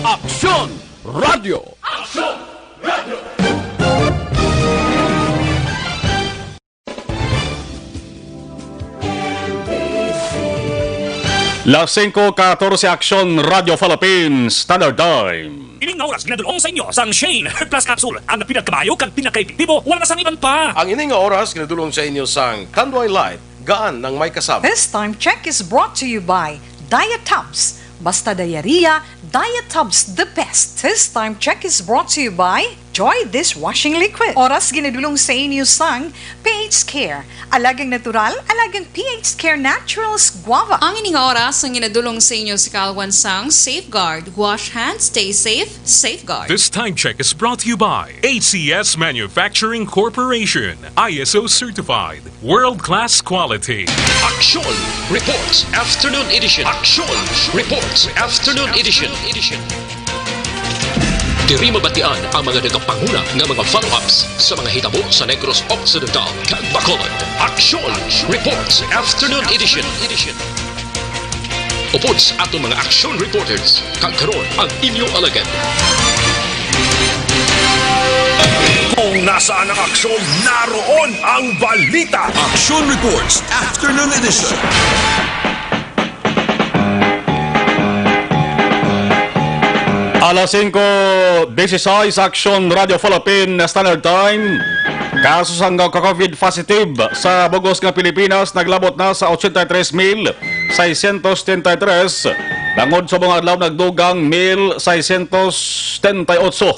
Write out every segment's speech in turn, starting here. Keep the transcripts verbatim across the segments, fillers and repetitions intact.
Aksyon Radio. Las singko katorse, Aksyon Radio Philippines, Standard Time. Ini nga oras ginadul-ong sa inyo sang Shane Herbal Plus Capsule, ang pinakamaayo kag pinakaepektibo, wala na sang iban pa. Ang ini nga oras ginadul-ong sa inyo sang Kanduay Light, gaan ang may kasama. This time check is brought to you by Diet Tubs. Basta diarrhea, Diet Tubs the best. This time check is brought to you by Joy Dishwashing Liquid. Oras ginadul-ong sa inyo sang P H Care. Alagang natural, alagang P H Care Naturals Guava. Ang ini nga oras ang ginadul-ong sa inyo sa kaalwan sang Safeguard. Wash hands, stay safe, Safeguard. This time check is brought to you by A C S Manufacturing Corporation, I S O certified, world-class quality. Aksyon Reports Afternoon Edition. Aksyon Reports Afternoon Edition. Diri mabatian ang mga nagapanguna nga mga follow-ups sa mga hitabo sa Negros Occidental kag Bacolod. Aksyon Reports Afternoon Edition. Upod sa aton mga aksyon reporters, kag karon ang inyo alagad. Kung nasaan ang aksyon, naroon ang balita. Aksyon Reports Afternoon Edition. Alas singko dieciséis, Aksyon Radio Philippine Standard Time. Kaso sang ka-COVID positive sa bug-os nga Pilipinas naglabot na sa ochenta y tres mil seiscientos setenta y tres, bangod sa mga adlaw nagdugang mil seiscientos setenta y ocho.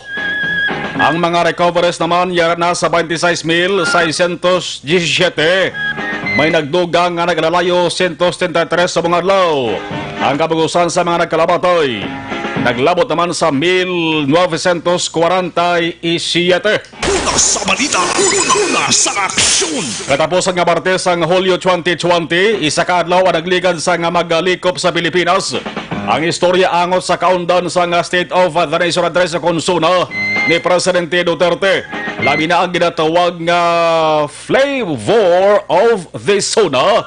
Ang mga recoveries naman yara na sa twenty-six mil seiscientos diyesisiyete. May nagdugang nga nag-alalayo, siyento setenta y tres sa mga adlaw. Ang kabugusan sa mga nagkalamatay naglabot naman sa mil novecientos kwarenta y siyete. Una sa balita, una sa aksyon. Katapusan nga Martes sang Hulyo twenty twenty, isa ka adlaw ang nagligad sa nga magalikop sa Pilipinas. Ang istorya angot sa kaundan sa nga State of the Nation Address o kon SONA ni Presidente Duterte, labi na ang ginatawag nga flavor of the SONA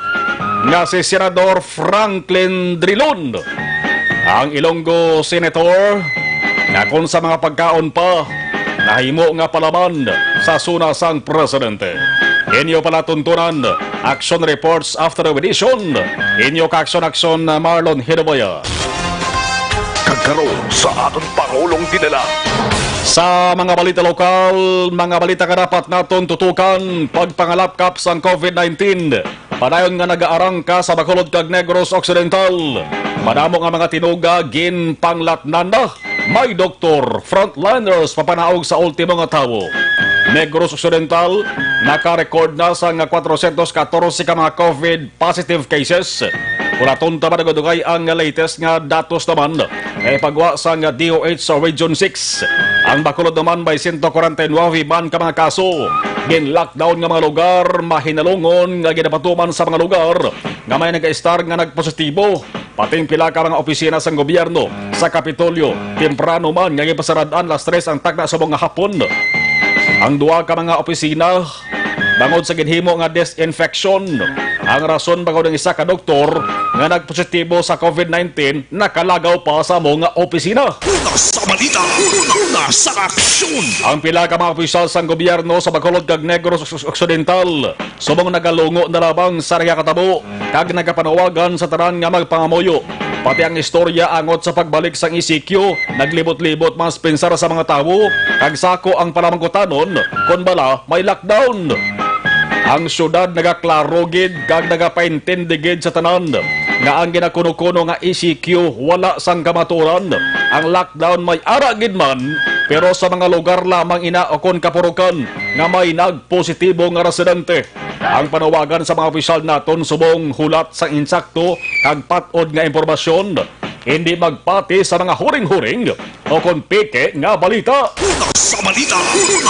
nga si Senador Franklin Drilon. Ang Ilonggo Senator nga kon sa mga pagkaon pa nahimo nga palaman sa SONA sang presidente. Inyo palatuntunan, Action Reports After the Edition. Inyo ka-aksyon-aksyon, Marlon Hinabaya. Kag karon sa aton Pangulong dinala. Sa mga balita lokal, mga balita nga dapat naton tutukan, pagpangalapkap sang COVID nineteen. Padayon nga nagaarangka sa Bacolod kag Negros Occidental. Madamo nga mga tinuga ginpanglatnan na. May doktor, frontliners, papanaog sa ultimo nga tawo. Negros Occidental, naka-record na sa nga kwatrocientos katorse ka mga COVID positive cases. Hulaton ta madugay-dugay ang latest nga datos naman nga ipagwa sang D O H sa Region six. Ang Bacolod naman may siyento kwarenta y nuwebe man ka mga kaso. Gin-lockdown nga mga lugar, mahinalungon nga ginapatuman sa mga lugar nga may nag-estar nga nagpositibo. Pati ang pila ka mga opisina sang gobyerno sa Kapitolyo, temprano man nga ginpasarad-an las tres ang takna subong nga hapon. Ang duha ka mga opisina bangod sa ginhimo nga disinfection. Ang rason bangod ang isa ka doktor nga nagpositibo sa COVID nineteen nakalagaw pa sa amo nga opisina. Una sa balita, una sa aksyon. Ang pila ka mga opisyal sang gobyerno sa Bacolod kag Negros Occidental subong nagalungo na lamang sa nagakatabo kag nagapanawagan sa tanan nga magpangamuyo. Pati ang istorya angot sa pagbalik sang E C Q naglibot-libot mas pensar sa mga tawo, kag sako ang panamangkutanon kon bala may lockdown. Ang syudad nagaklaro gid kag nagapaintindi gid sa tanan nga ang ginakuno-kuno nga E C Q wala sang kamatuoran. Ang lockdown may ara gid man, pero sa mga lugar lamang ina o kon kapurukan nga may nagpositibo nga residente. Ang panawagan sa mga opisyal naton subong hulat sang insakto kag pat-od nga impormasyon, hindi magpati sa mga huring-huring o kon peke nga balita. Una sa balita,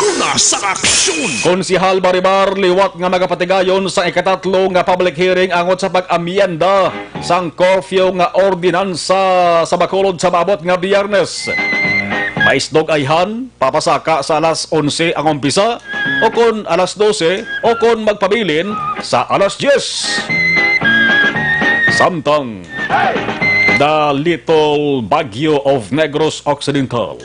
una sa aksyon. Konsehal Baribar liwat nga magapatigayon sa ikatatlo nga public hearing angot sa pag-amyenda sang curfew nga ordinansa sa Bacolod sa maabot nga Biyernes. Maisdog ayhan, papasaka sa alas onse ang umpisa, o kon alas dose, o kon magpabilin sa alas diyes. Samtang the Little Baguio of Negros Occidental.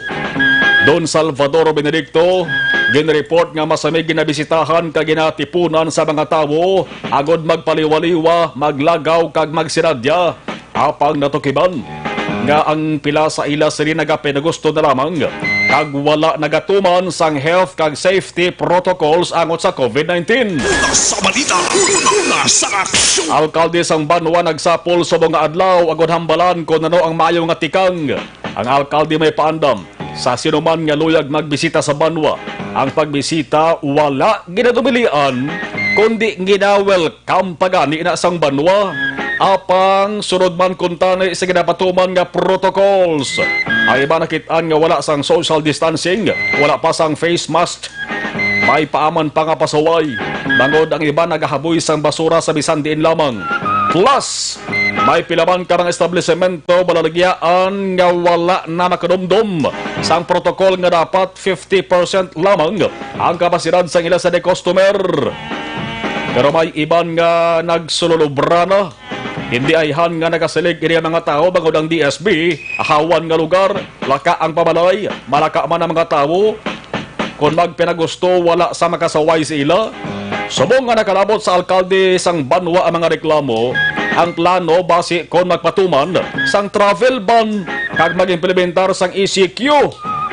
Don Salvador Benedicto, ginreport nga masamig ginabisitahan kag ginatipunan sa mga tawo agod magpaliwaliwa, maglagaw kag magsinadya. Apang natukiban nga ang pila sa ila sini nagapinagusto na lamang kag wala nagatuman sang health kag safety protocols angot sa covid nineteen. Una sa balita, una sa aksyon. Alkalde sang banwa nagsapol subong nga adlaw agud hambalan kon ano ang maayo nga tikang. Ang alkalde may paandam sa sinuman nga luyag magbisita sa banwa. Ang pagbisita wala ginadumilian, kundi gina-welcome pa gani na sang banwa. Apang sunod man kuntani sa ginapatuman nga protocols. Ang iba nakit-an nga wala sang social distancing, wala pa sang face mask. May paaman pa nga pasaway, bangod ang iba nagahaboy sang basura sa bisan diin lamang. Plus, may pila man ka mga establisemento, balaligyaan nga wala na makadumdom sang protocol nga dapat fifty percent lamang ang kapasidad sang ila sa customer. Pero may iban nga nagsululubra na. Hindi ayhan nga nagasiling ini ang mga tawo bangod ang D S B, ahawan nga lugar, laka ang pabalay, malaka man ang mga tawo. Kon magpinagusto, wala sa makasaway sa ila. Subong nga nakalabot sa alkalde sang banwa ang mga reklamo, ang plano basi kon magpatuman sang travel ban kag mag-implementar sang E C Q.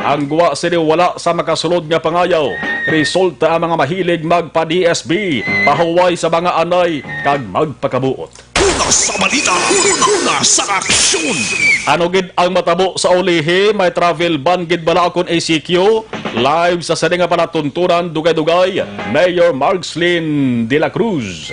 Ang gwa sini wala sa makasulod nga pangayaw. Resulta ang mga mahilig magpa-D S B, pahuway sa mga anay, kag magpakabuot. Una sa balita, una sa aksyon. Ano gid ang matabo sa ulihi? May travel ban gid bala akon A C Q? Live sa sini nga palatuntunan, dugay-dugay, Mayor Marslin de la Cruz.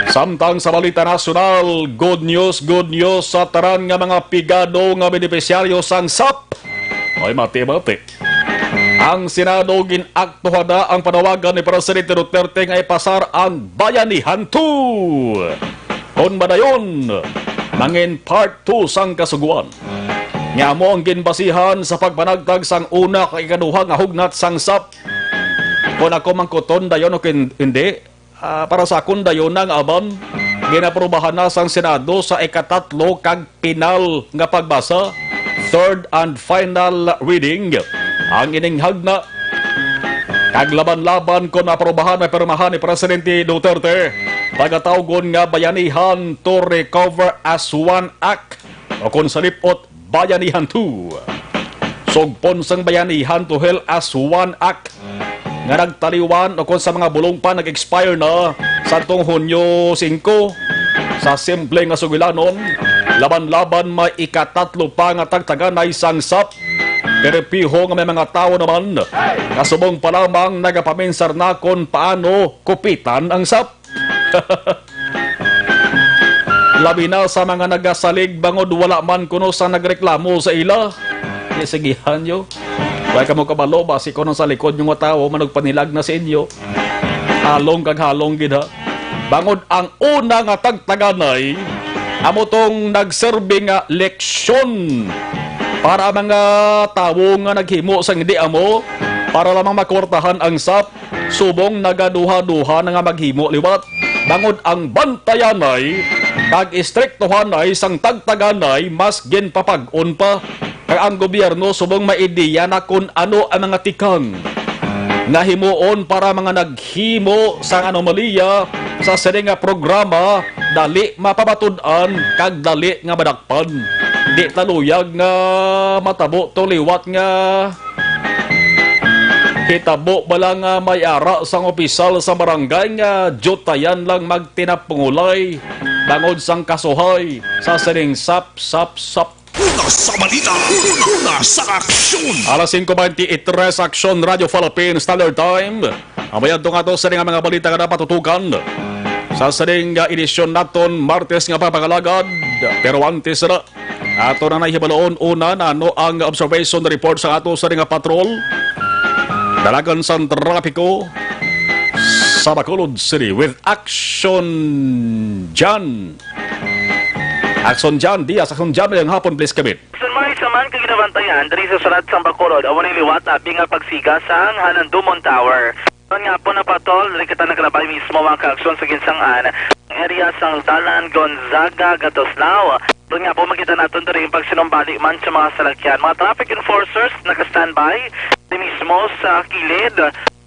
Samtang sa balita nasyonal, good news, good news sa tanan nga mga pigado nga benepisyaryo sang sap. Ay, mati-mati. Ang Senado gin-aktuhan na ang panawagan ni Presidente Duterte nga ipasar ang Bayanihan two. Kon madayon, mangin part two sang kasugoan. Nga amo ang ginbasihan sa pagpanagtag sang una kag ikaduha nga hugnat sang sap. Kon ako mangkuton dayon o kin-, hindi, Ah, para sa akon dayon nga aban, ginaprubahan na sang Senado sa ikatatlo kag pinal nga pagbasa, third and final reading, ang ining hagna. Kag laban-laban kon maaprubahan, mapirmahan ni Presidente Duterte, pagatawgon nga Bayanihan to Recover as One Act, o kon sa lipot, Bayanihan two. Sugpon sang Bayanihan to Heal as One Act nga nagtaliwan o kon sa mga bulong pa nag-expire na sa tong Hunyo singko. Sa simple nga sugilanon, laban-laban may ikatatlo pa nga tagtaganay sang sap. Pero piho nga may mga tawo naman, kasubong pa lamang nagapaminsar na kon paano kupitan ang sap. Labi na sa mga nagasalig bangod wala man kuno sa nagreklamo sa ila. Di sigihan nyo. Wala kamo kabalo, basi kuno sa likod nyo nga tawo manugpanilag na sa inyo. Halong kag halong gid, ha. Bangod ang una nga tagtaganay, amo tong nagserbi nga leksyon para mga tawo nga naghimo sang hindi amo, para lamang makwartahan ang sap. Subong nagaduha-duha na nga maghimo liwat, bangod ang bantayanay kag istriktuhanay sang tagtaganay mas ginpapag-on pa. Kag ang gobyerno subong may ideya na kon ano ang mga tikang nga himuon para mga naghimo sang anomalya sa sini nga programa dali mapamatud-an kag dali nga madakpan. Di ta luyag nga matabo to liwat nga hitabo bala nga may ara sang opisyal sa barangay nga diyutayan lang magtinapungulay bangod sang kasuhay sa sining sap, sap, sap. Una sa balita, una sa aksyon. Alas singko bente y tres, Aksyon Radio Philippine Standard Time. Ang mayad to nga to sa mga balita nga dapat tutukan. Sa sining, ah, edisyon naton, Martes nga pagpangalagad. Pero antes na, ato na nahibaloon una na ano ang observation report sa ato sa nga patrol. Dalagan sang trapiko sa Bacolod City with Action John. Action John Diaz, Action John, mayang hapon, please, kabit. Action, maayos naman kag ginabantayan diri sa Sarat sang Bacolod, amo ni liwat abi nga pagsiga sang Hanandumon Tower. Nga po na patol, diri kita naglabay mismo, mga kaaksyon, sa ginsang-an area sang Dalan Gonzaga, Gatuslao. Doon nga po makita naton diri ang pagsinumbali man sa mga salakyan. Mga traffic enforcers naka-standby di mismo sa kilid.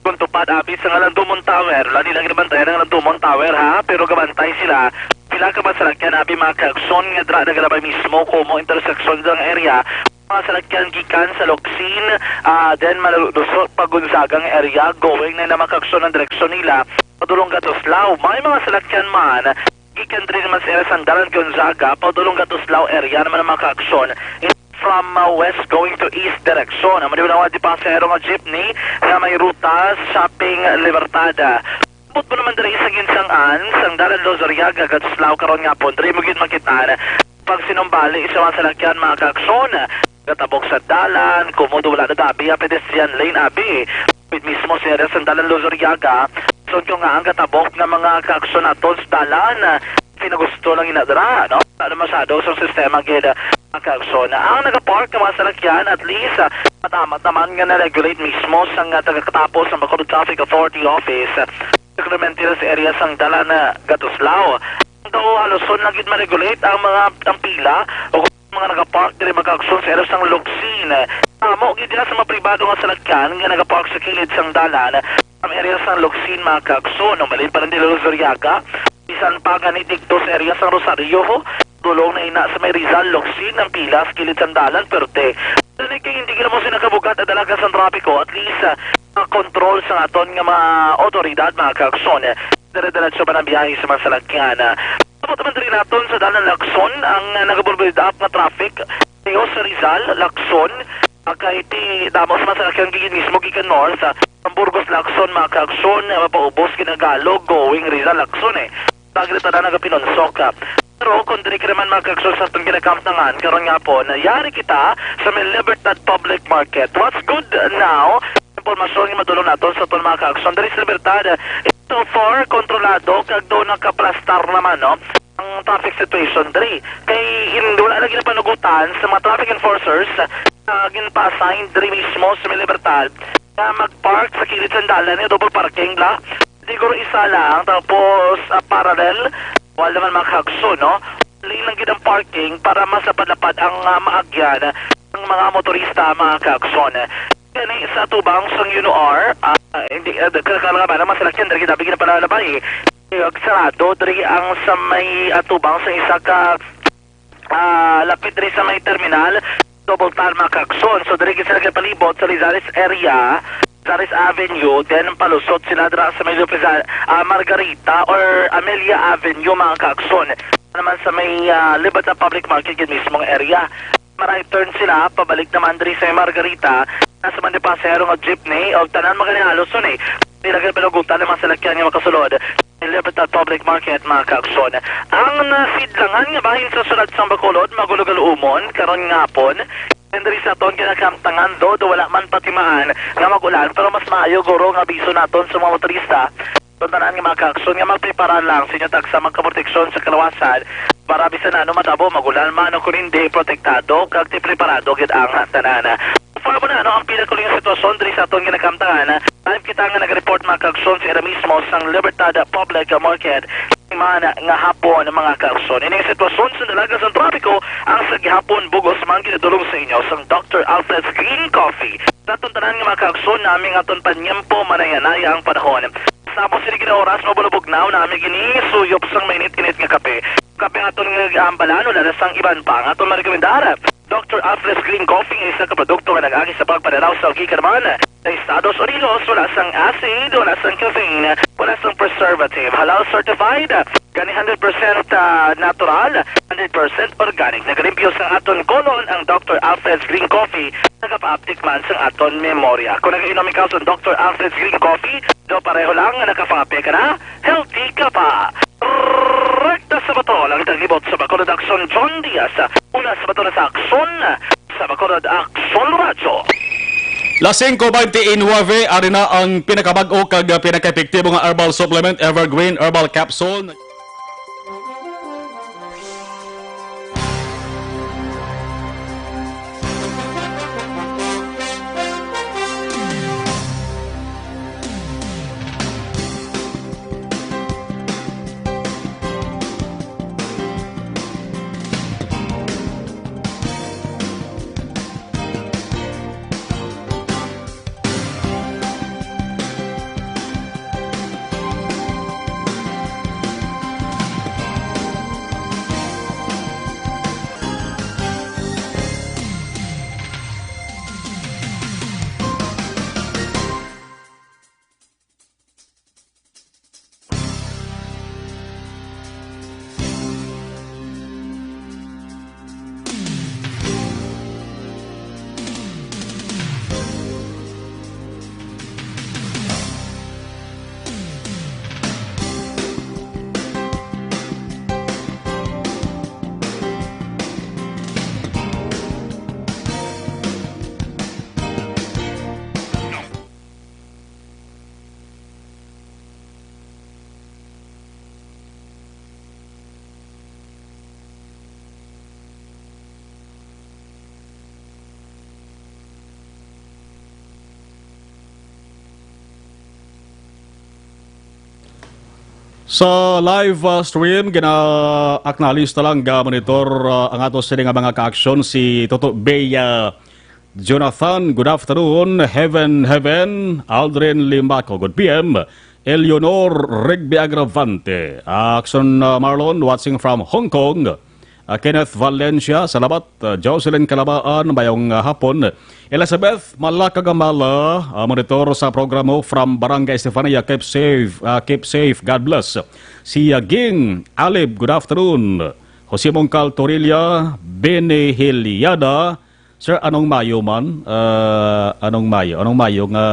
Kung tupad abi sa Ngalandumon Tower, lagi lang ginabantayan ang Ngalandumon Tower, ha, pero gabantay sila. Pila ka mga salakyan abi, mga kaaksyon, nga dira nagalabay mismo, Como intersection sa area. Mga salakyan gikan sa Locsin, ah, then malulusot pa Gonzaga nga area, going na, na mga kaaksyon ang direksyon nila padulong Gatuslao. May mga salakyan man gikan diri naman sa area sang Dalan Gonzaga padulong Gatuslao area naman ang mga kaaksyon. From, ah, west going to east direction. Ang maliwanawan di pasahero nga jeepney nga may ruta Shopping Libertad. Abot mo naman diri sa ginsang-an sang Dalan Luzuriaga, Gatuslao karon nga po. Diri mo gid makita pagsinumbali sa mga salakyan, mga kaaksyon. Gatabok sa dalan, Como wala na abi ang pedestrian lane abi. With mismo sa area sa Dalan Luzuriaga, so kung nga ang gatabok nga mga kaaksyon naton sa dalan, kinagusto lang ina dira, no? Ano masyado sa sistema gid, mga kaaksyon. Ang nagapark nga mga salakyan, at least, ah, matamat naman nga na-regulate mismo sang, ah, taga-katapo sa Bacolod Traffic Authority Office, ah, sa Clementil sa area sang dalan na Gatuslao. Daw haluson lang gid ma-regulate ang mga, ang pila o mga nagapark diri, mga kaaksyon, sa area sang Locsin. Amo gid dira sa mga pribado nga salakyan nga nagapark sa kilid sang dalan, ang area sang Locsin, mga kaaksyon, no, malin pa lang dira Luzuriaga, bisan pa gani didto sa area sang Rosario, dulong na ina sa may Rizal, Locsin, ang pila sa kilid sang dalan, perte. Dali kay hindi gid mo sila kabugat ang dalaga sang trapiko, at least, ah, control sa aton nga mga otoridad, mga kaaksyon. Dire-diretso man ang biyahe sa mga salakyan. Abot naman diri naton sa dalan Lacson ang, ah, nagabuild up nga traffic. Rio sa Rizal, Lacson, ah, kay ti damo sa mga salakyan gid mismo gikan north, ah, ang Burgos, Lacson, mga kaaksyon, ah, mapaubos Kinagalog, going Rizal, Lacson, eh. Bagri ta na nagapinonsok, ah. Pero kung diri ka naman, mga kaaksyon, sa atong ginakamtangan, karon nga po, nayari kita sa may Libertad Public Market. What's good now? Impormasyon nga madulong naton sa aton mga kaaksyon diri sa Libertad. So far, kontrolado kag do nakaplastar naman, no, ang traffic situation diri. Kay hindi, wala lagi na panugutan sa mga traffic enforcers na ginpa-assign diri mismo sa may Libertad na mag-park sa kilid sang dalan, yung double parking la. Siguro isa lang, tapos, ah, parallel. Wala naman mga kaaksyon, no? Lane lang gid ang parking para mas lapad-lapad ang, ah, maagyan ng mga motorista, mga kaaksyon. Gani sa atubang sang U N R, ah, hindi, ah, kala-kala nga ba, ang mga salakyan, diri gid abi ginapalalabay, eh. Sarado diri ang sa may atubang sa isa ka, ah, lapit diri sa may terminal, double tile, mga kaaksyon. So, diri gid sila palibot sa Lizares area, Lizares Avenue, then palusot sila dira sa may Lupizan, ah, Margarita or Amelia Avenue, mga kaaksyon. Naman sa may, ah, Libertad Public Market, gid mismong area. Ma-right turn sila, pabalik naman diri sa Margarita, nasa man di pasahero nga jeepney, o tanan man gani halos nun eh. Di na gani panugutan ang mga salakyan nga makasulod sa Libertad Public Market, mga kaaksyon. Ang nasidlangan nga bahin sa syudad sang Bacolod, magulo galuumon, karon nga hapon. Then diri sa aton ginakamtangan, do, do wala man patimaan nga mag-ulan, pero mas maayo guro nga abiso naton sa mga motorista. Sa tanan nga mga kaaksyon nga magprepara lang sa inyo tagsa magkaproteksyon sa kalawasan para bisan ano matabo, magulan man o kun hindi, protektado kag ti preparado gid ang tanan. Para mo na ano ang pinakahuling sitwasyon diri sa aton ginakamtangan, live kita nga nag-report, mga kaaksyon, sa ira mismo sang Libertad Public Market man nga hapon, mga kaaksyon. Ining sitwasyon sa dalaga sang trapiko ang sa gihapon bugos man ginadulong sa inyo sang Doctor Alfred's Green Coffee. Sa aton tanan nga mga kaaksyon, nami nga aton panyempo, manaya-naya ang panahon. Sa amo sini gid oras, mabulubog na, nami gini suyop sang mainit-init nga kape. Kape nga aton nga giambalan, wala na sang iban pa nga aton marekomendar. Doctor Alfred's Green Coffee nga isa ka produkto nga nag-agi sa pagpananaw sa gikan man sa Estados Unidos, wala sang acid, wala sang caffeine, wala sang preservative, halal certified, gani hundred percent, ah, natural, hundred percent organic. Nagalimpyo sang aton kolon ang Doctor Alfred's Green Coffee, nagapaaptik man sang aton memorya. Kung nagainom ikaw sa Doctor Alfred's Green Coffee, do pareho lang nga nakapangape ka na, healthy ka pa. Rekta sa bato lang taglibot sa Bacolod Aksyon, John Diaz. Una sa bato na sa Aksyon, sa Bacolod Aksyon Radyo. Las singko beintinuebe, ari na ang pinakabag-o kag pinakaepektibo nga herbal supplement, Evergreen Herbal Capsule. Sa live, uh, stream, gina-acknowledge na lang, uh, monitor, uh, ang ato sini nga mga ka-aksyon, si Toto Bea Jonathan, good afternoon. Heaven, Heaven, Aldrin Limaco, good P M. Eleanor Rigby Agravante, uh, Action, uh, Marlon, watching from Hong Kong. Uh, Kenneth Valencia, salamat. Uh, Jocelyn Calabaan, mayong, uh, hapon. Elizabeth Malacagamala, uh, monitor sa programo from Barangay Estefania. Keep safe, uh, keep safe. God bless. Si, uh, Ging Alib, good afternoon. Jose Mongcal Torilla, Benny Hiliada, Sir, anong mayo man? Ah, anong mayo? Anong mayo nga,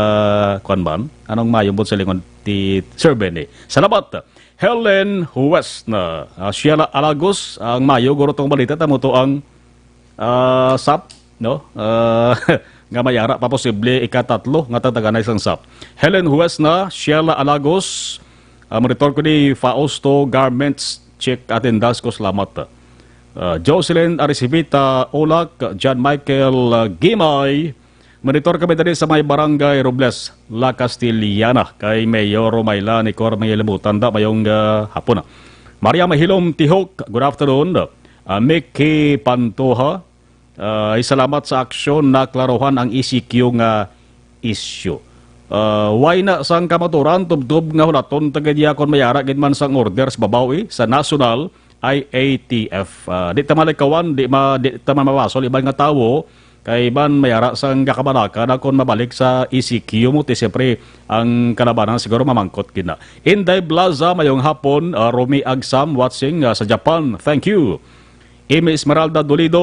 kwan man? Anong mayo mo sa lingon ti Sir Benny? Salamat. Helen Huesna, ah, Sheila Alagos, ang mayo, guro tong balita, tamo to ang, ah, sap, no? Ah, nga mayara pa posible ikatatlo nga tataganay sang sap. Helen Huesna, Sheila Alagos, ah, monitor ko ni Fausto Garments, check attendance ko, salamat. Ah, Jocelyn Aricivita Olak, John Michael, ah, Gimay, monitor kami dali sa may barangay Robles, La Castellana, kay Mayor Romayla ni Cor Mangilimutan da mayong, ah, hapon na. Maria Mahilom Tihok, good afternoon. Ah, Mickey Pantoja, ah, ay salamat sa aksyon na klarohan ang E C Q nga issue. Ah, why na sang kamaturan tubtob nga hulaton ta gid ya kon mayara gid man sang order sa babaw, eh, sa national I A T F. Ah, di ta malikawan, di ma-, di ta mamabasol iban nga tawo, kay iban mayara sang gakabalaka na kon mabalik sa E C Q mo, ti siyempre ang kalabanan siguro mamangkot gid na. Inday Blaza, mayong hapon, ah, Romy Agsam watching, ah, sa Japan. Thank you. Amy Esmeralda Dolido,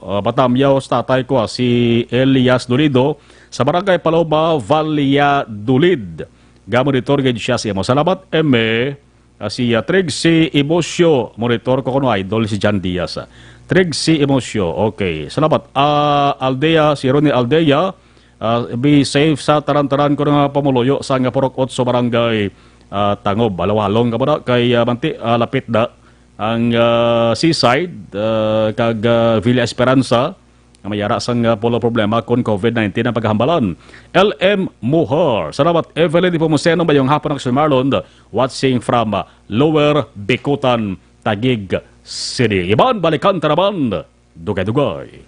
ah, Batamyaw sa tatay ko, ah, si Elias Dolido, sa Barangay Paloma, Valladolid. Gamonitor gid siya sa imo. Salamat, Eme. Ah, si, ah, Trixie Emosio, monitor ko kuno, idol si John Diaz, ah. Trixie Emosio, okay. Salamat. Ah, Aldea, si Ronnie Aldea, ah, be safe sa tanan-tanan ko nga pamuluyo sa nga Purok Otso Barangay, ah, Tangob. Halong-halong ka po na kay, ah, Manti, ah, lapit na ang, ah, seaside, ah, kag, ah, Villa Esperanza. Nga mayara sang, ah, pulo problema kon COVID nineteen ang paghambalan. L M Muhar. Salamat, Evelyn Nepomuceno. Mayong hapon, Action Marlon. Watching from, ah, Lower Bicutan, Taguig City. Iban, balikan ta naman. Dugay-dugay.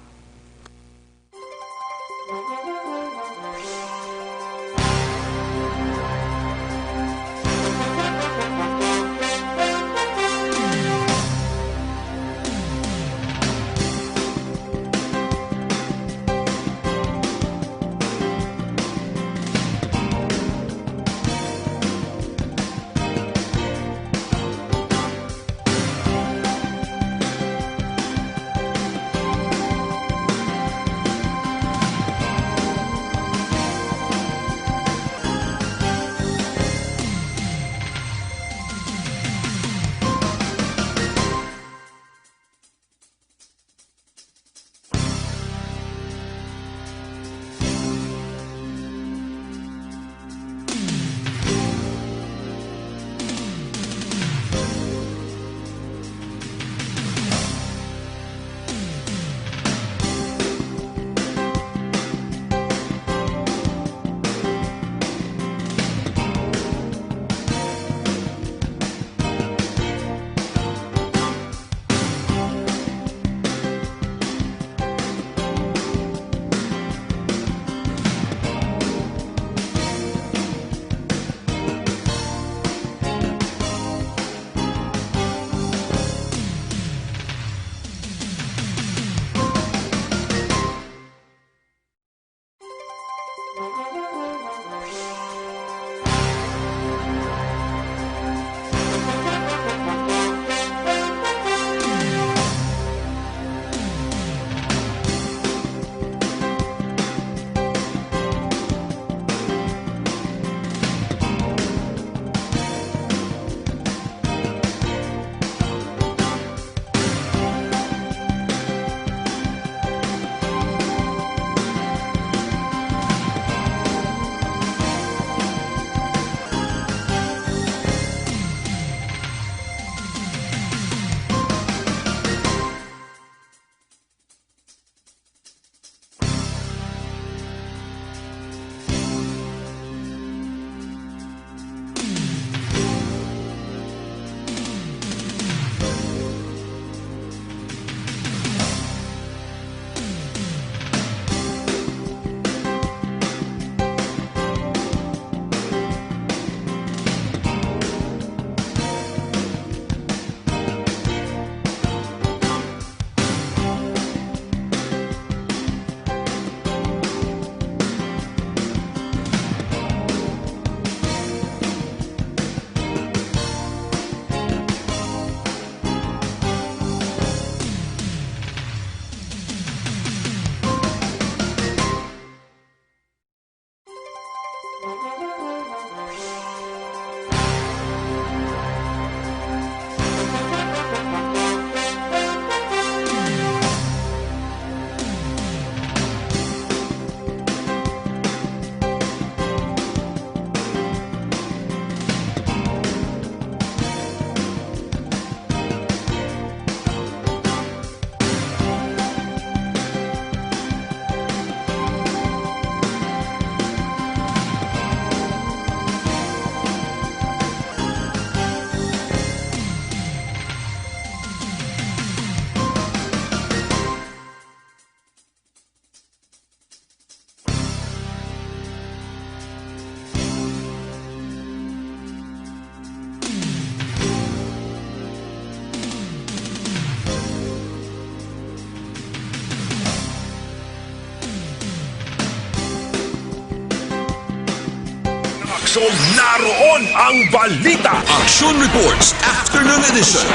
So, naroon ang balita. Action Reports, Afternoon Edition.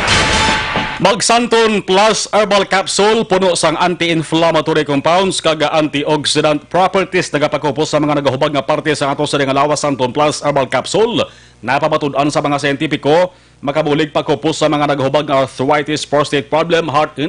Mag Santon Plus Herbal Capsule, puno sang anti-inflammatory compounds kag antioxidant properties, nagapakupos sa mga nagahubag nga parte sa ato sa nga lawas. Santon Plus Herbal Capsule, napamatud-an sa mga siyentipiko, makabulig pakupos sa mga nagahubag nga arthritis, prostate problem, heart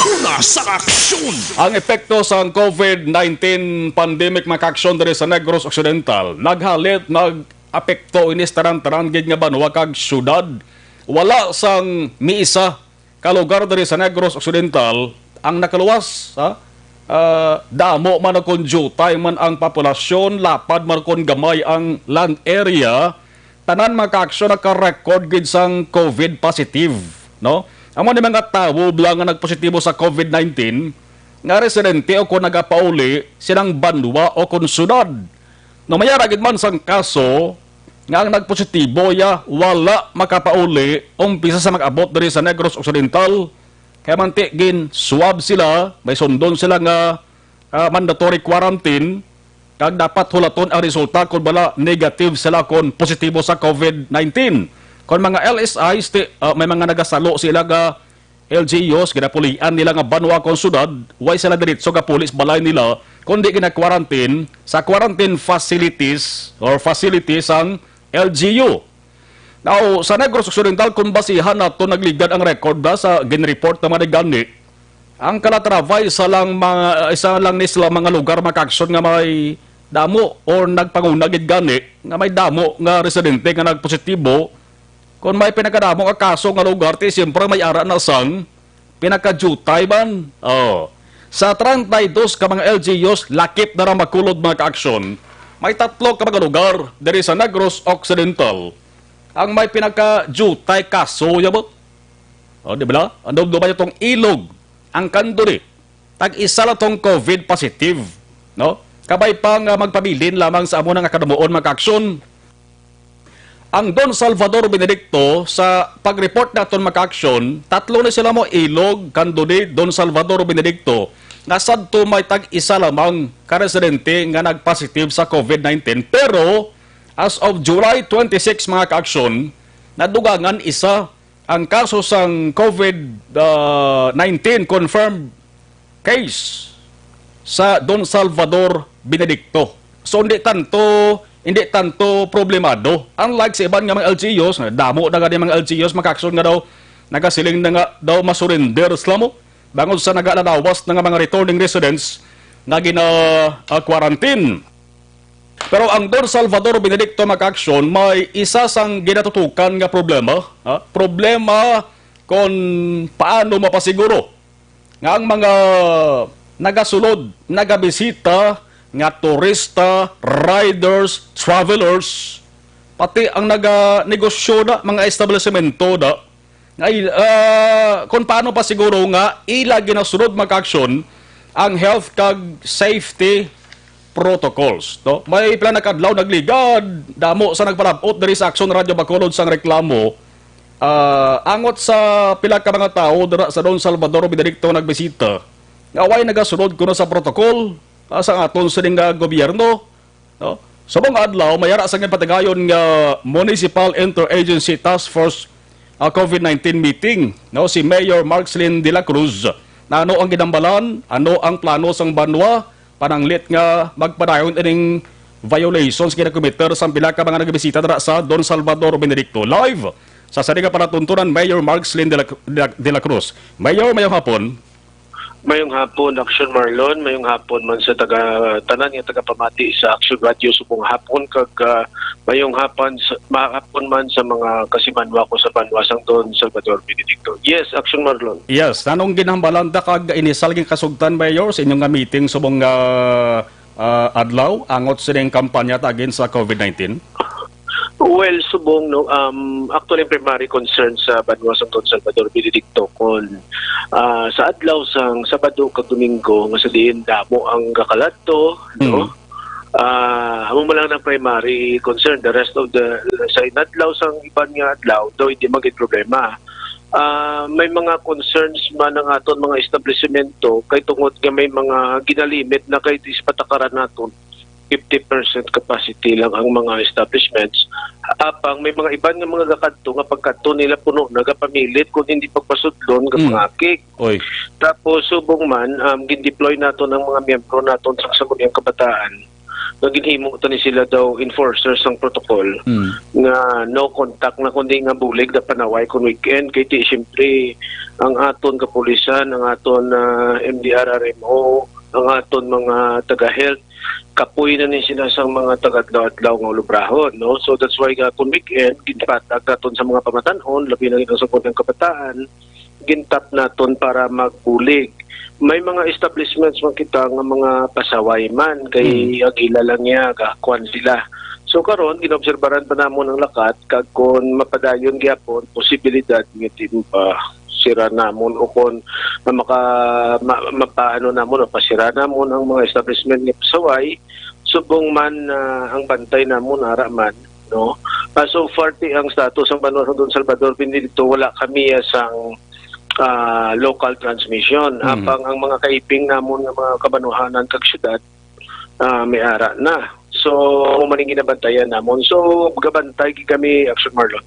Una sa aksyon. Ang epekto sang COVID nineteen pandemic, mga kaaksyon, diri sa Negros Occidental, naghalit, nag-apekto ini sa tanan-tanan gid nga banwa kag syudad. Wala sang miisa ka lugar diri sa Negros Occidental ang nakaluwas, ha? Ah, damo man o kon diutay man ang populasyon, lapad man o kon gamay ang land area, tanan, mga kaaksyon, naka-record gid sang COVID positive, no? Amo ni mga tawo bala nga nagpositibo sa COVID nineteen nga residente o kon nagapauli silang banwa o kon syudad. No, may ara gid man sang kaso nga ang nagpositibo ya wala makapauli umpisa sa mag-abot diri sa Negros Occidental, kay manti gin-swab sila, may sundon sila nga, ah, mandatory quarantine, kag dapat hulaton ang resulta kon bala negative sila kon positibo sa COVID nineteen. Kon mga L S Is, ti-, ah, may mga nagasalo sila nga L G Us, ginapulian nila nga banwa kon syudad, way sila diretso gapulis balay nila, kundi gina-quarantine sa quarantine facilities or facilities sang L G U. Now, sa Negros Occidental, kung basihan nato, nagligad ang record na sa ginreport na mga gani, ang Calatrava, isa lang mga, isa lang ni sila mga lugar, mga kaaksyon, nga may damo or nagpanguna gid gani nga may damo nga residente nga nagpositibo. Kung may pinakadamo nga kaso nga lugar, ti siyempre may ara na sang pinakadiutay man. Oh. Sa treinta y dos ka mga L G Us, lakip na ra makulod, mga kaaksyon, may tatlo ka mga lugar diri sa Negros Occidental ang may pinakadiutay kaso, yabot. Oh, di ba? Ang dumduman niyo tong Ilog, ang Candoni, tag-isa lang tong COVID positive, no? Kabay pa nga magpabilin lamang sa amo na nga kadamuon, mga kaaksyon. Ang Don Salvador Benedicto, sa pag-report naton, mga kaaksyon, tatlo ni sila mo, Ilog, Candoni, Don Salvador Benedicto, nga sadto may tag-isa lamang ka residente nga nag-positive sa COVID nineteen. Pero, as of July twenty-six, mga kaaksyon, nadugangan isa ang kaso sang COVID, ah, nineteen confirmed case sa Don Salvador Benedicto. So, hindi tanto, hindi tanto problemado. Unlike sa iban nga mga L G Us, nga damo na gani mga L G Us, mga kaaksyon, nga daw nagasiling na nga daw masurrender sila mo bangod sa nagalalawas na nga mga returning residents nga gina, ah, quarantine. Pero ang Don Salvador Benedicto, mga kaaksyon, may isa sang ginatutukan nga problema, ha? Problema kon paano mapasiguro nga ang mga nagasulod, nagabisita nga turista, riders, travelers, pati ang naganegosyo na, mga establisemento na, nga il-, ah, kung paano pa siguro nga ila ginasunod, mga kaaksyon, ang health kag safety protocols, no? May pila na ka adlaw nagligad, damo sa nagpalabot diri sa Aksyon Radio Bacolod sang reklamo, ah, angot sa pila ka mga tawo dira sa Don Salvador Benedicto nagbisita nga way nagasunod kuno sa protocol, ah, sa aton sining nga gobyerno, no? Subong nga adlaw, may ara sa ginpatigayon nga Municipal Interagency Task Force, ah, COVID nineteen meeting, no, si Mayor Markslin de la Cruz. Na ano ang ginambalan? Ano ang plano sang banwa? Pananglit nga magpadayon ining violations ginakomiter sang pila ka mga nagbisita dira sa Don Salvador Benedicto. Live sa sari nga palatuntunan, Mayor Markslin de la, de la, de la Cruz. Mayor, mayong hapon. Mayong hapon, Action Marlon. Mayong hapon man sa taga, tanan nga tagapamati sa Action Radio subong hapon, kag, ah, mayong hapon sa, mahapon man sa mga kasimanwa ko sa banwa sang Don Salvador Benedicto. Yes, Action Marlon. Yes, anong ginhambalan ta kag inisal nga kasugtan, Mayor, sa inyong nga meeting subong nga, ah, adlaw angot sining kampanya ta against sa COVID nineteen? Well, subong, no, um, actually, ang primary concern sa banwa sang Don Salvador Benedicto, kon, ah, sa adlaw sang Sabado kag Domingo, nga sa diin damo ang gakaladto, no? Mm. Ah, amo man lang ang primary concern. The rest of the, sa inadlaw sang iban nga adlaw, daw hindi magin problema. Ah, may mga concerns man ang aton mga establisimento kay tungod nga may mga ginalimit na kay sa patakaran naton fifty percent capacity lang ang mga establishments. Apang may mga iban nga mga gakadto nga pagkadto nila puno na, gapamilit kung hindi pagpasudlon, Mm. gapangakig. Oy. Tapos subong man, um, gindeploy naton ang mga miyembro naton sa Sangguniang Kabataan nga ginhimo ta ni sila daw enforcers sang protocol Mm. nga no contact na, kundi nga bulig na panaway kon weekend. Kay ti, siyempre, ang aton kapulisan, ang aton, ah, M D R R M O, ang aton mga taga-health, kapoy na ni sila sang mga taga-adlaw-adlaw nga ulubrahon, no? So that's why nga kung weekend, ginpatag naton sa mga pamatan-on, labi na gid ang sa Sangguniang Kabataan, gintap naton para magbulig. May mga establishments man kita nga mga pasaway man, kay Mm. agila lang niya, gakuan sila. So karon, ginaobserbaran pa namon ang lakat, kag kung mapadayon gyapon, posibilidad nga di pa sira namon o kon ma-, maka-, ma-, mapaano namon o pasira namon ang mga establishment nga pasaway, subong man, ah, ang bantay namon ara man, no? Ah, so far ti ang status sang banwa sa Don Salvador Benedicto, wala kami, ah, sang, ah, local transmission. Mm. Apang ang mga kaiping namon nga mga kabanwahanan kag syudad, ah, may ara na. So, amo man ang ginabantayan namon. So, gabantay gid kami, Action Marlon.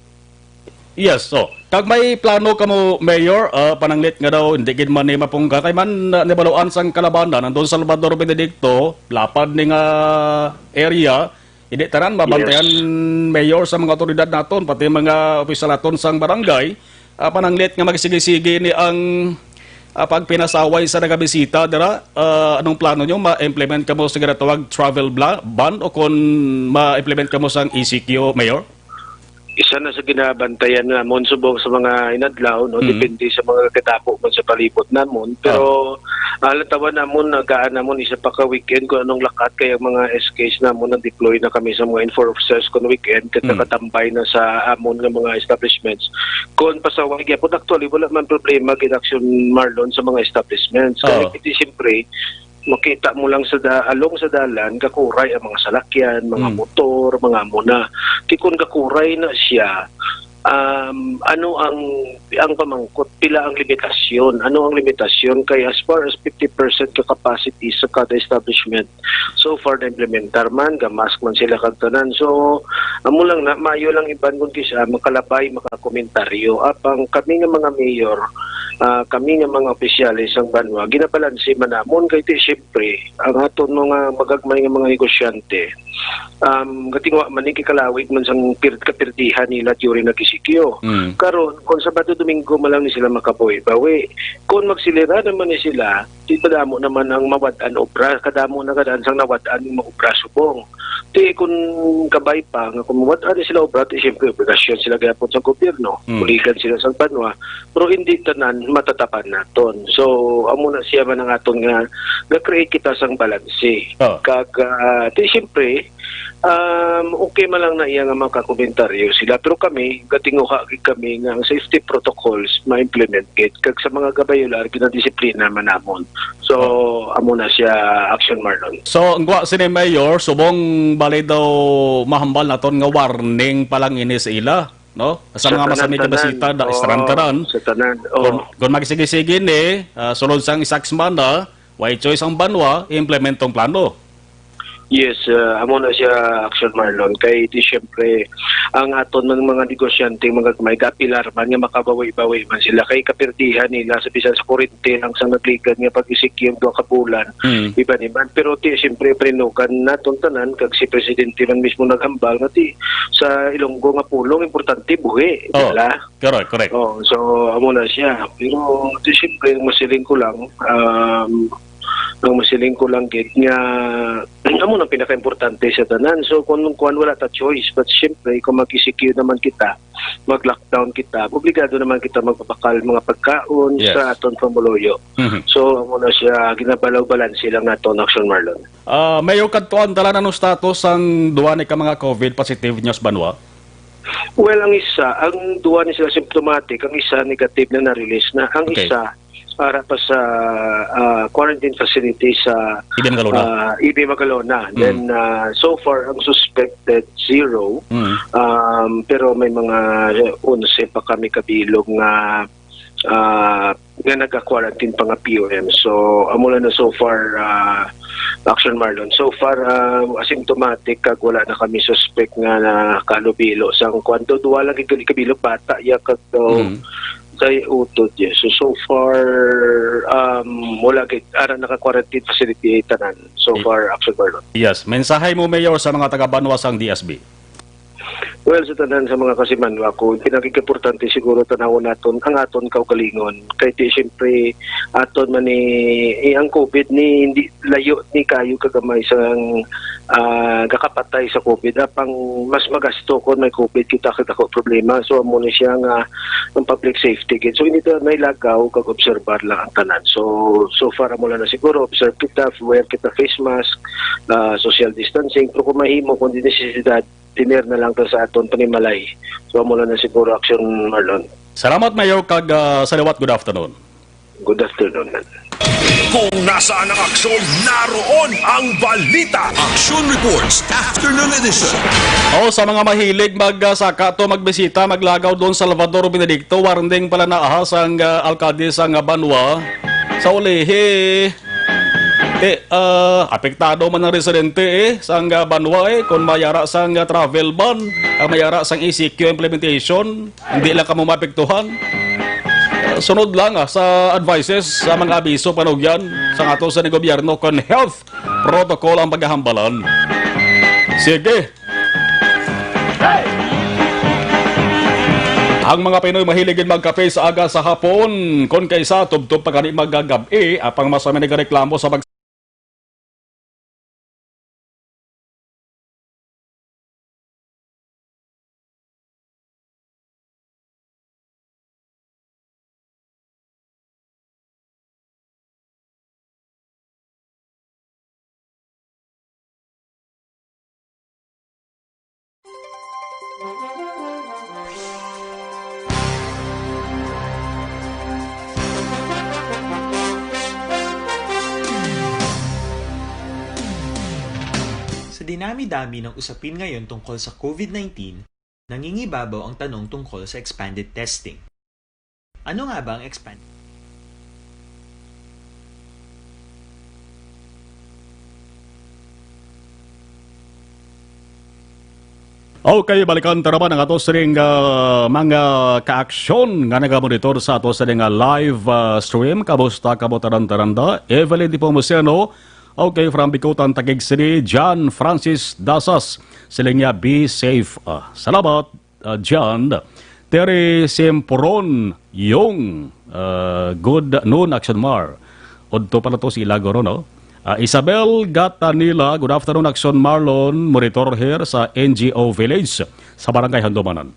Yes, so, kag may plano kamo, Mayor, ah, pananglit nga daw hindi gid man ni mapungga kay man, ah, nabaluan sang kalabanan ang Don Salvador Benedicto, lapad ni nga area, hindi tanan mabantayan, Yes. Mayor, sa mga otoridad naton, pati mga opisyal naton sang barangay, ah, pananglit nga magsigi-sigi ni ang, ah, pagpinasaway sa nagabisita dira. Ah, anong plano nyo? Ma-implement kamo sa ginatawag travel bla-, ban o kon ma-implement kamo sang E C Q, Mayor? Isa na sa ginabantayan namon subong sa mga inadlaw, no? Mm. Depende sa mga katapo man sa palibot namon. Pero, Oh. ah, lantawan namon, nagaan namon isa pa ka weekend kung anong lakat, kay ang mga S Ks namon nag-deploy na kami sa mga enforcers kung weekend, kag Mm. nakatambay na sa amon nga mga establishments. Kung pasaway gyapon, actually, wala man problema gid, Action Marlon, sa mga establishments. Kaya Oh. Hindi, siyempre, makita mo lang sa da-, along sa dalan, gakuray ang mga salakyan, mga Mm. motor, mga amo na. Ti kun gakuray na siya, um, ano ang, ang pamangkot? Pila ang limitasyon? Ano ang limitasyon? Kay as far as fifty percent ka capacity sa kada establishment, so far na-implementar man, ga-mask man sila kag tanan. So, amo lang na, maayo lang iban kung kisa makalabay, makakomentaryo. Apang kami nga mga mayor, ah, kami nga mga opisyales sang banwa, ginabalanse man namon kay ti, siyempre, ang aton mga magagmay nga mga negosyante, um, gatingwa man ni kay kalawig man sang pir-, kapirdihan nila during nag-E C Q. Mm. Karon, kung Sabado, Domingo man lang ni sila makabuhi-bawi. Kung magsilira naman ni sila, di padamo naman ang mawad-an obra, kadamo na kadaan sang nawad-an nga obra subong. Ti kung kabay pa, nga kung mawad-an ni sila obra, ti siyempre obligasyon sila gyapon sa gobyerno, Mm. buligan sila sa banwa, pero hindi tanan matatapan naton. So, amo na siya man ang aton nga, nga create kita sang balanse. Oh. Kag, ah, ti siyempre, um, okay man lang na iya nga makakomentaryo sila, pero kami, gatinguha gid kami nga ang safety protocols ma-implement gid, kag sa mga gabayolar, ginadisiplina man namon. So, Oh. amo na siya, Action Marlon. So, ang gwa sini, Mayor, subong bali daw mahambal naton nga warning pa lang ini sa ila, no? Sa Sa mga tanan-tanan. Masami ka bisita, da-, Oo, sa tanan-tanan. Oo. Kung, kung magsige-sige ni, ah, sulod sang isa ka semana, way choice ang banwa, i-implement tong plano. Yes, ah, amo na siya, Action Marlon. Kay di siyempre, ang aton man mga negosyante, mga gamay, gapilar man nga makabawi-bawi man sila. Kay kaperdihan nila sa bisan sa kurente lang sa nagligad nga pag-E C Q duha ka bulan, Mm. iban-iban. Pero di siyempre, prinukan naton tanan, kag si Presidente man mismo naghambal nga di sa Ilonggo nga pulong, importante buhi, Oh, di ba? Correct, correct. Oh, so, amo na siya. Pero di siyempre, ang masiling ko lang, um, ang masiling ko lang gid nga amo nang pinakaimportante sa tanan. So, kung, kung wala ta choice, but siyempre, kung mag-E C Q naman kita, mag-lockdown kita, obligado naman kita magpabakal mga pagkaon Yes. sa aton pamuluyo. Mhm. So, amo na siya, ginabalaw-balanse lang nato ang Action Marlon. Ah, Mayor, kadtuan, dala na no status ang duwa ni ka mga COVID positive niya sa banwa? Well, ang isa, ang duwa ni sila symptomatic, ang isa negative na na-release na, ang Okay. isa ara pa sa, ah, quarantine facility sa, Ibin Magalona. ah, Ibin Magalona. Mm. Then, ah, so far, ang suspected, zero. Mm. Um, pero may mga onse pa kami kabilog nga, ah, nga naga-quarantine pa nga P O M. So, amo lang na so far, ah, Action Marlon. So far, ah, asymptomatic kag wala na kami suspect nga nakalubilo sang kwanto. Duwa lang gid kabilog, bata ya kag daw Mm. kay utod ya. So, so far, um, wala gid. Ara naka-quarantine facility ay tanan. So Eh, far, Action Marlon. Yes. Mensahe mo, Mayor, sa mga taga-banwa sang D S B? Well, sa tanan sa mga kasimanwa ko, pinakigimportante siguro tanawon naton ang aton kaugalingon. Kay di siyempre aton man ni, eh, ang COVID ni hindi layo ni kayo kagamay sang, ah, gakapatay sa COVID. Apang mas magasto kon may COVID kita kag dako problema. So, amo ni siya nga ang public safety gid. So, hindi ta nailagaw kag obserbar lang ang tanan. So, so far amo lang na siguro, observe kita, wear kita face mask, ah, social distancing, pero kung mahimo, kung di necesidad, tener na lang ta sa aton panimalay. So, amo lang na siguro, Action Marlon. Salamat, Mayor, kag, ah, sa liwat, good afternoon. Good afternoon, man. Kung nasaan ang aksyon, naroon ang balita. Action Reports, Afternoon Edition. Oh, sa mga mahilig magsaka to, magbisita, maglagaw doon Salvador Benedicto, warning pala na ahas ang, ah, alkalde sang, ah, banwa. Sa ulihi, eh, ah, apektado man ang residente, eh, sang, ah, banwa, eh, kung mayara sang, ah, travel ban, ang mayara sang E C Q implementation, hindi lang kamo maapektuhan. Ah, sunod lang, ah, sa advices, sa mga abiso, panugyan, sa ato sa gobyerno, kon health protocol ang paghahambalan. Sige. Ang mga Pinoy mahilig gid magkape sa aga sa hapon, kon kaysa tubtob pa gani magagab-i, apang mas may nagareklamo sa pag- Sa dinami-dami ng usapin ngayon tungkol sa COVID nineteen, nangingibabaw ang tanong tungkol sa expanded testing. Ano nga ba ang expanded? Okay, balikan ta naman ang ato sining, ah, mga kaaksyon nga nagamonitor sa ato sining, ah, live, ah, stream. Kamusta kamo tanan-tanan da? Evelyn Dipomuceno, okay, from Bicutan, Taguig City. John Francis Dasas, siling niya, "Be safe." Ah, salamat, ah, John. Terry Simpron, yung, ah, good noon, Action Mar. Udto pala to si Ilagoro, no? Ah, Isabel Gatanila, good afternoon, Action Marlon. Monitor here sa N G O Village, sa Barangay Handumanan.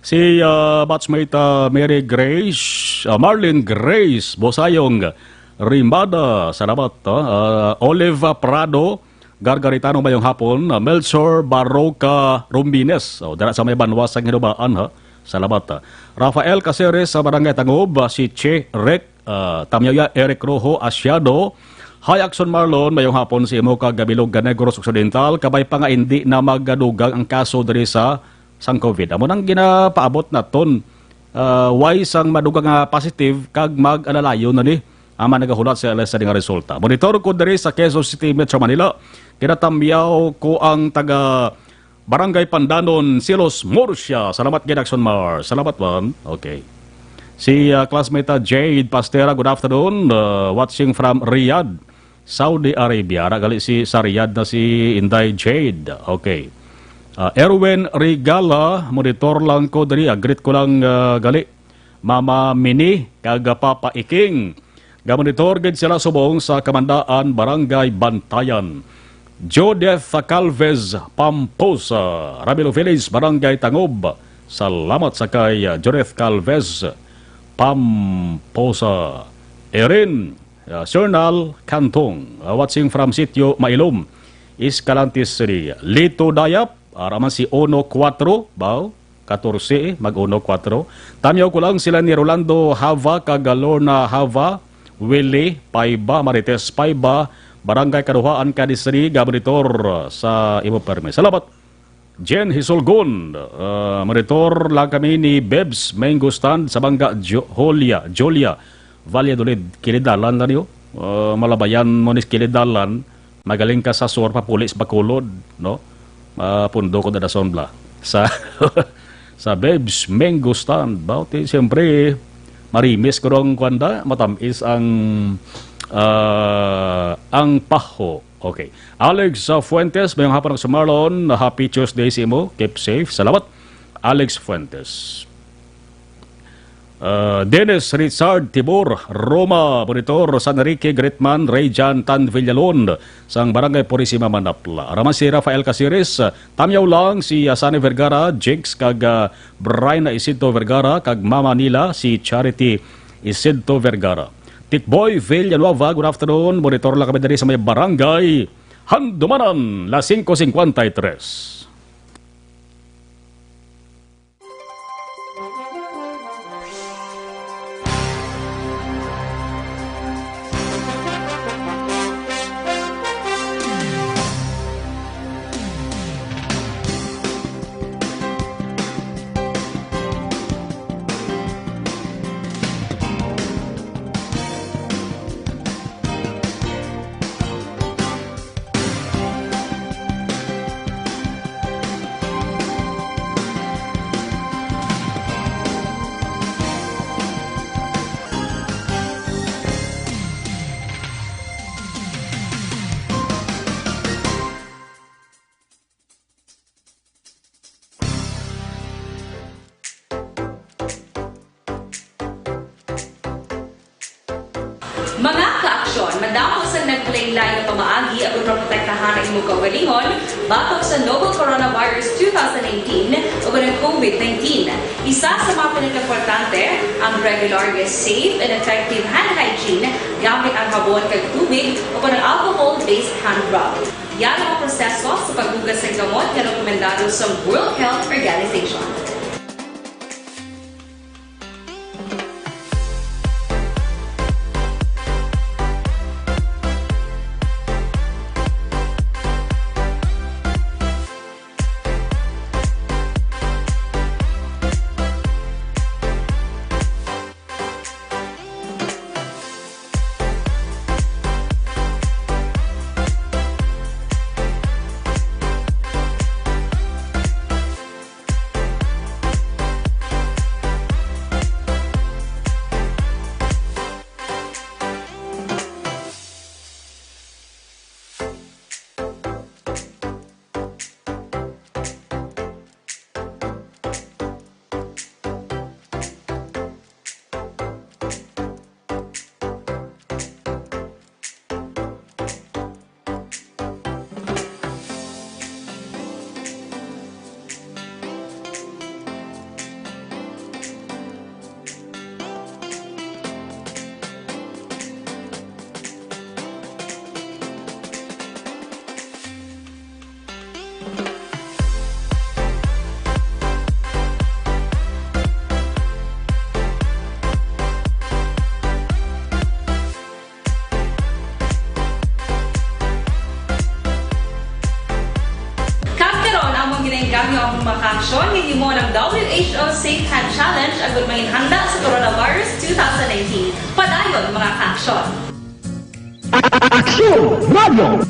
Si, ah, batchmate, ah, Mary Grace, ah, Marlene Grace Bosayong Rimada, salamat, ah, ah, Olive Prado, Gargaritano, mayong hapon, ah, Melchor Baroca Rumbines, oh, dira sa may banwa sa Hinubaan, ha? Salamat, ah. Rafael Caceres sa Barangay Tangob, ah, si Che Rec, ah, Tamyoya Eric Rojo Asiado. Hi, Action Marlon, mayong hapon sa imo kag Bilog Negros Occidental, kabay pa nga hindi na magadugang ang kaso diri sa sang COVID. Amo nang ginapaabot naton, ah, why sang madugang nga positive kag mag-alalayo na ni Ama nagahulat sa L S A nga resulta. Monitor ko diri sa Quezon City, Metro Manila. Kinatamyaw ko ang taga Barangay Pandanon, Silos Murcia. Salamat gid, Action Mar. Salamat man. Okay. Si, ah, classmate, ah, Jade Pastera, good afternoon. Ah, watching from Riyadh, Saudi Arabia. Ara gali si sa Riyadh na si Inday Jade. Okay. Ah, Erwin Regala, monitor lang ko diri. Ah, greet ko lang, ah, gali Mama Mini kag Papa Iking. Gamonitor gid sila subong sa Kamandaan, Barangay Bantayan. Judith Calvez Pamposa, Ramilo Village, Barangay Tangob. Salamat sa kay, uh, Judith Calvez Pamposa. Erin, uh, Sernal Cantong, uh, watching from Sitio Mailom, Escalante City. Lito Dayap, ara man si Ono Cuatro, baw? Katorse, eh, mag-uno, kuwatro. Tamyaw ko lang sila ni Rolando Hava kag Lorna Hava, Willie Paiba, Marites Paiba, Barangay Kaduhaan, Cadiz City, gamonitor sa imo permi. Salamat. Jen Hisulgon, ah, monitor lang kami ni Bebs Mango Stand sa Bangga, Jo-, Julia, Julia Valladolid. Kilid dalan lang niyo. Ah, malabayan mo ni kilid dalan. Magaling ka sa sur, papuli sa Bacolod, no? Ah, pundo ko na dason bla. Sa, sa Bebs Mango Stand, ba? Ti, siyempre, marimis ko rong kwanda, matamis ang, ah, ang paho. Okay. Alex, ah, Fuentes, mayong hapon sa Marlon. Happy Tuesday sa imo. Keep safe. Salamat, Alex Fuentes. Ah, Dennis Richard Tibor, Roma, monitor, San Enrique, Gretman, Rayjan, Tan Villalon, sang Barangay Purisima, Manapla. Ara man si Rafael Casiris, ah, tamyaw lang si, ah, Sunny Vergara, Jigs, kag, ah, Bryna Isidro Vergara, kag mama nila si Charity Isidro Vergara. Tikboy Villanueva, good afternoon. Monitor lang kami diri sa may barangay Handumanan, las cinco cincuenta y tres. Mga ka-aksyon, madamo sang naglain-lain nga pamaagi aron maprotektahan ang imong kaugalingon batok sa novel coronavirus two thousand nineteen o kon ang COVID nineteen. Isa sa mga pinakaimportante, ang regular nga safe and effective hand hygiene gamit ang habon kag tubig o kon ang alcohol-based hand rub. Yan ang proseso sa paghugas sang kamot nga rekomendado sa World Health Organization. Mo ng W H O Safe Hand Challenge agud mahinhanda sa coronavirus two thousand nineteen. Padayon, mga ka-aksyon! Aksyon Radio!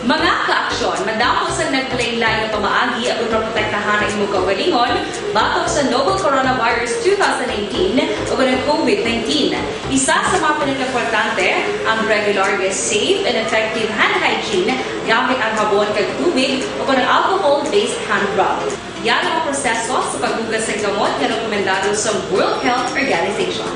Mga ka-aksyon, madamo sang naglain-lain nga pamaagi aron maprotektahan ang imong kaugalingon batok sa novel coronavirus two thousand nineteen o ang COVID nineteen. Isa sa mga pinakaimportante ang regular nga safe and effective hand hygiene gamit ang habon kag tubig o ang alcohol-based hand rub. Yan ang mga proseso sa paghugas sa kamot nga rekomendado sa World Health Organization.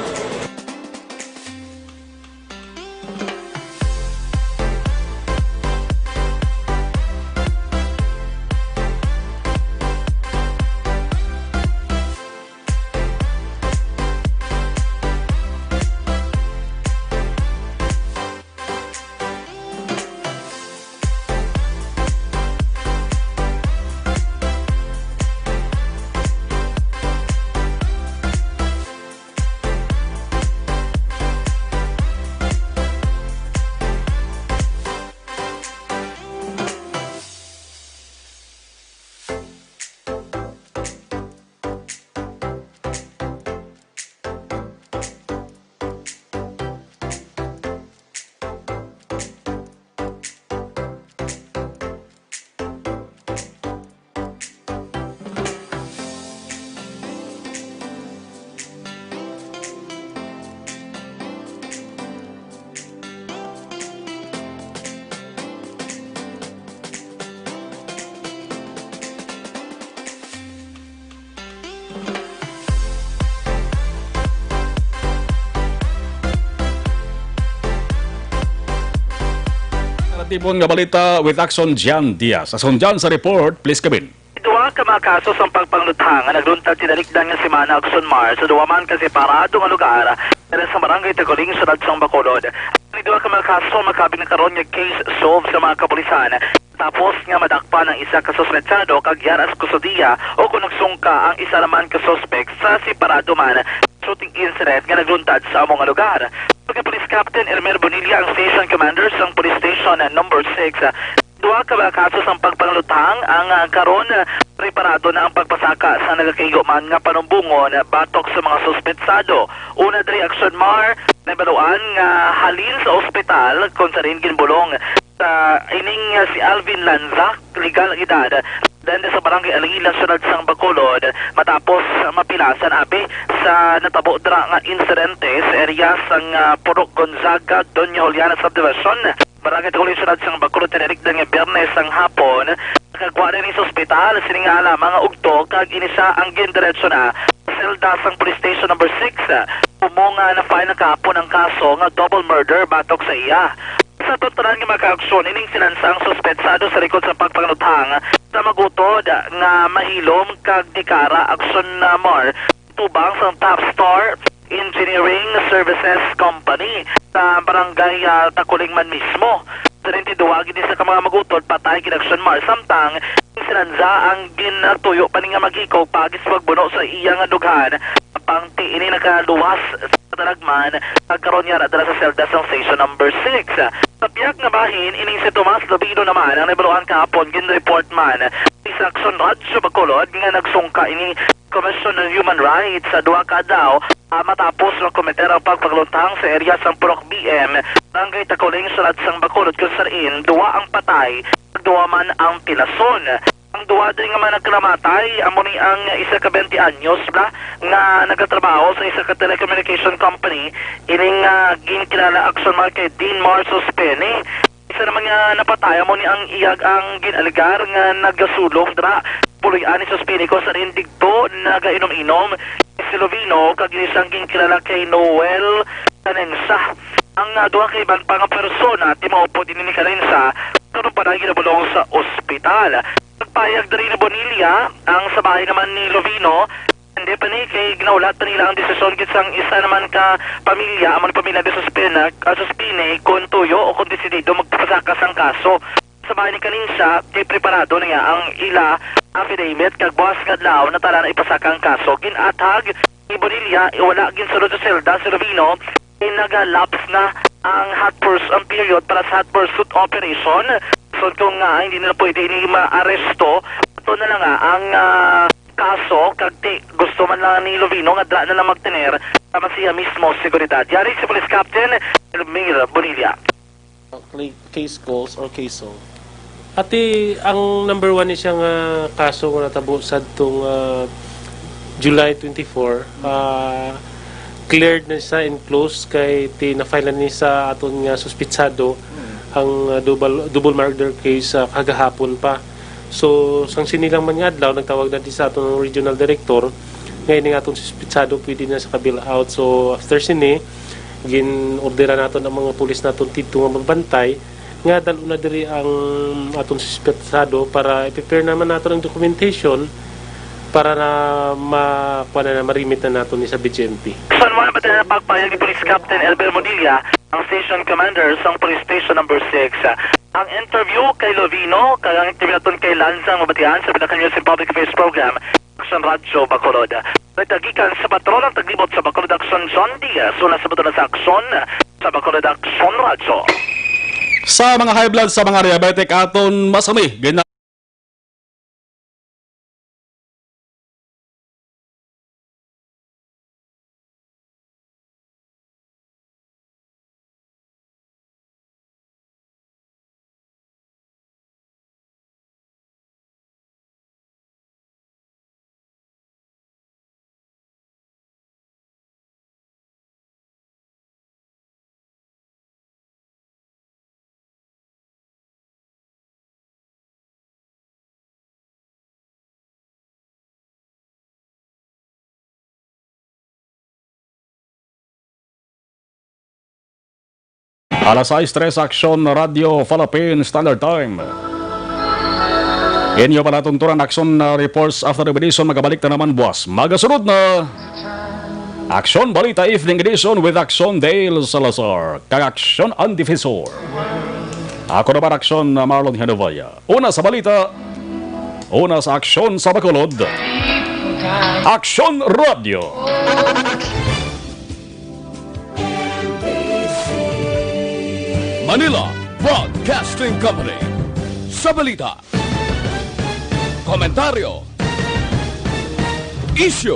Natipon nga balita with Action Jan Diaz. Action Jan sa report, please, Kevin. Duha ka mga kaso sang pagpanglutang nga nagluntad tinalikdan nga semana, Action Mar, sa duha man ka separado nga lugar diri sa Barangay Taguling, Syudad sang Bacolod. Ang duha ka mga kaso makabig na karon nga case solved sa mga kapulisan. Tapos nga madakpan ang isa ka suspetsado kag yara sa kustodiya o kung nagsungka ang isa naman ka suspek sa separado man shooting incident nga nagluntad sa amo nga lugar. Kay Police Captain Elmer Bonilla ang station commander sang Police Station Number Six. Duha ka mga kaso sang pagpanglutang ang, ah, karon, ah, preparado na ang pagpasaka sa nagakaigo man nga panumbongon batok sa mga suspetsado. Una diri, Action Mar, nahibaluan nga halin sa ospital kung sa diin ginbulong sa ining, ah, si Alvin Lanza, legal ang edad, diri sa Barangay Alila, Syudad sang Bacolod, matapos mapilasan abi sa natabo dira nga insidente sa area sang, ah, Purok Gonzaga, Doña Juliana Subdivision, Barangay Taguling, Syudad sang Bacolod, tinalikdan nga Biyernes sang hapon. Nakagwa na ini sa ospital sini nga alamang nga ugto kag ini sia ang gindiretso na sa selda sang Police Station Number Six, kumo nga na-file na kahapon ang kaso nga double murder batok sa iya. Sa aton tanan nga mga ka-aksyon, ining sinansa ang suspetsado sa likod sa pagpanglutang sa magutod nga mahilom kag dikara, Action Mar, tubang sang Top Star Engineering Services Company sa Barangay, ah, Takuling man mismo. Sa twenty-two, gid isa ka mga magutod patay gid, Action Mar, samtang sinansa ang gintuyo pa ni nga maghikog paagi sa pagbuno sa iya nga dughan. Pangti ini nakaluwas sa dalagman, kag karon yara dala sa selda sang Station Number Six. Sa pihak nga bahin, ining si Tomas Lobino naman ang nahibaluan kahapon, ginreport man ni sa Action Radyo Bacolod nga nagsungka ini Commission on Human Rights sa duha ka adlaw, ah, matapos makometer ang pagpanglutang sa area sang Purok B M, Barangay Takuling, Syudad sang Bacolod, kung sa diin duha ang patay, duha man ang pilason. Ang duha diri nga mga nagkalamatay, amo ni ang isa ka twenty anyos bala nga nagatrabaho sa isa ka telecommunication company, ining, ah, ginkilala, Action Mar, kay Dean Mar Suspene. Isa naman nga napatay, amo ni ang iyag ang gin-alegar nga nagasulong dira. Puloy-an ni Suspene kung sa diin digto nagainom-inom si Lovino kag ini siyang ginkilala kay Noel Canensa. Ang, ah, duha ka iban pa nga persona, timaupod ini ni Canensa, karon pa na ginabulong sa ospital. Nagpahayag diri ni Bonilla, ang sa bahin naman ni Lovino, hindi pa ni kay ginahulat pa nila ang desisyon gid sang isa naman ka pamilya, amo ni pamilya ni Suspina, ah, Suspine, kung tuyo o kung desidido magpasaka sang kaso. Sa bahin ni Canensa, kay preparado na niya ang ila affidavit kag buwas nga adlaw na tala na ipasaka ang kaso. Gin-athag ni Bonilla, wala ginsulod sa selda si Lovino, naga-lapse na ang hot pursuit, ang period para sa hot pursuit operation. So kung, ah, hindi na pwede ini maaresto, ito na lang nga ang, ah, kaso, kag ti gusto man lang ni Lovino nga dra na lang magtener para siya mismo seguridad. Yari si Police Captain Elmir Bonilla. Cla- case calls or case of. Ati, ang number one ni siya nga kaso nga natabo sa tong, ah, July twenty-four, ah, cleared na siya and closed kay ti na-file na ni sa aton nga suspitsado ang, ah, double, double murder case, ah, kagahapon pa. So, sang sini lang man nga adlaw, nagtawag na di sa aton regional director nga ini nga atong suspitsado pwede na sa ka-bail out. So, after sini, gin-orderan naton ang mga pulis naton dito nga magbantay nga dalo na diri ang aton suspetsado para i-prepare naman naton ang documentation para na ma-, kuha na, na ma-remit na naton ni sa B J M P. Sa mga batas na pagpahayag ni Police Captain Elber Modilla, ang Station Commander sang Police Station Number Six. Ang interview kay Lovino kag ang interview naton kay Lanzang mabatian sa Pinacan News and Public Affairs Program, Aksyon Radyo Bacolod. Nagtagikan sa patrol ang taglibot sa Bacolod Aksyon, John Diaz, una sa patrol sa Aksyon, sa Bacolod Aksyon Radyo. Sa mga high blood, sa mga diabetic, aton masami gina- Alas sais tres, Aksyon Radyo Philippine Standard Time. Inyo palatunturan, Aksyon, uh, reports after the edition. Magabalik na naman buwas. Magasunod na Aksyon Balita Evening Edition with Aksyon Dale Salazar kag Aksyon Andy Fisor. Ako naman, Aksyon, uh, Marlon Hanavaya. Una sa balita, una sa aksyon sa Bacolod. Aksyon Radyo. Manila Broadcasting Company. Sa balita, komentaryo, isyu,